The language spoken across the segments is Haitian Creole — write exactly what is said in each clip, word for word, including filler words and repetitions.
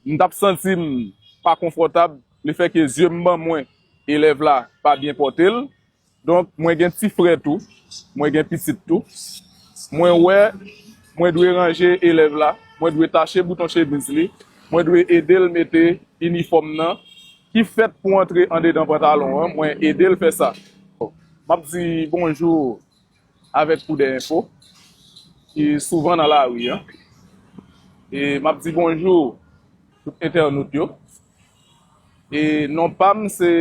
m t ap santi m pa konfòtab lefètke zye m ban mwen elèv la pa byen pòte l. Donk, mwen gen ti frè tou, mwen gen pitit tou. Mwen wè, mwen dwe ranje elèv la, mwen dwe tache bouton chemiz li, mwen dwe ede l mete inifòm nan, ki fèt pou antre andedan pantalon an, mwen ede l fè sa. M ap di bonjou avèk Koudè Enfo, ki souvan nan lari an. E m ap di bonjou tout entènot yo. E non pa m se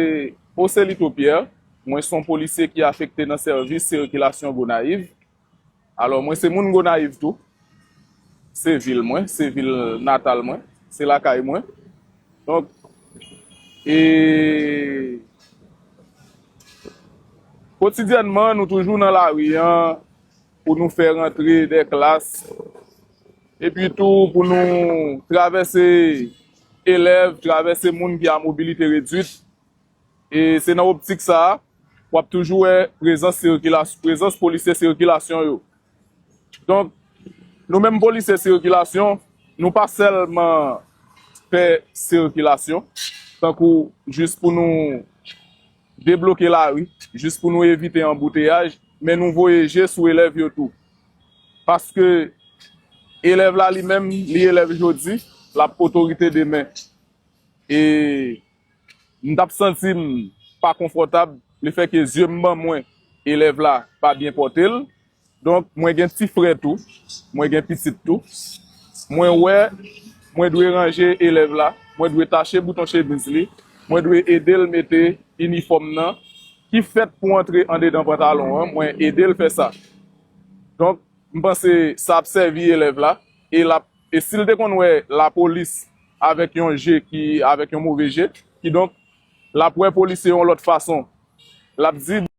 Ocelito Pierre. Mwen se yon polisye ki afekte nan sèvis sikilasyon Gonayiv. Alò, mwen se moun Gonayiv tou. Se vil mwen, se vil natal mwen, se lakay mwen. Donk, e kotidyènman, nou toujou nan lari an pou nou fè rantre de klas, epi tou pou nou travèse elèv, travèse moun ki a mobilite redwit. E se nan optik sa a, w ap toujou wè prezans sikilas-, prezans polisye sikilasyon yo. Donk, nou menm polisye sikilasyon, nou pa sèlman fè sikilasyon, tankou jis pou nou debloke lari, jis pou nou evite anbouteyaj, men nou voye je sou elèv yo tou. Paske elèv la li menm, li elèv jodi, l ap otorite demen. E m t ap santi m pa konfòtab lefètke zye m ban mwen elèv la pa byen pòte l. Donk, mwen gen ti frè tou, mwen gen pitit tou. Mwen wè, mwen dwe ranje elèv la, mwen dwe tache bouton chemiz li, mwen dwe ede l mete inifòm nan, ki fèt pou antre andedan pantalon an, mwen ede l fè sa. Donk, m panse sa ap sèvi elèv la, e l ap, e si l te konn wè lapolis avèk yon je ki, avèk yon move je, kidonk, l ap wè polisye yon lòt fason. L ap di,